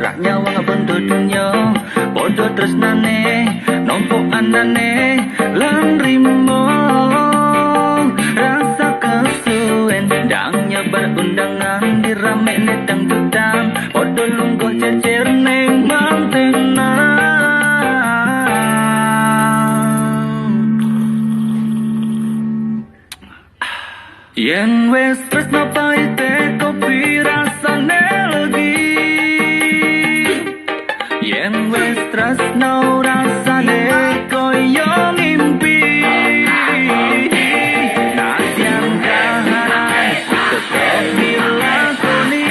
Rak nyawang bentuk dunya padha tresnane nampa anane lan rimo rasa kesuwen ndang nyebar undangan diramekne dangdutan padha lungguh jejer ning mantenan. Yen wis tresno paite kopi rasane legi, yen wis tresno rasane koyo mimpi, nadyan kahanan tetep dilakoni,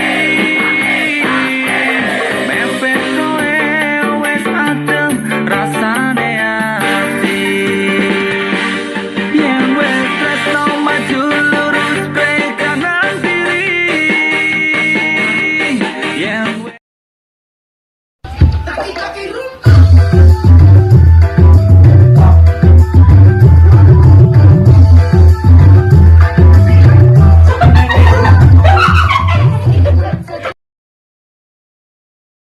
mepet kowe wis adem rasane ati, yen wis tresno maju lurus ke kanan kiri, yen Kaki-kaki.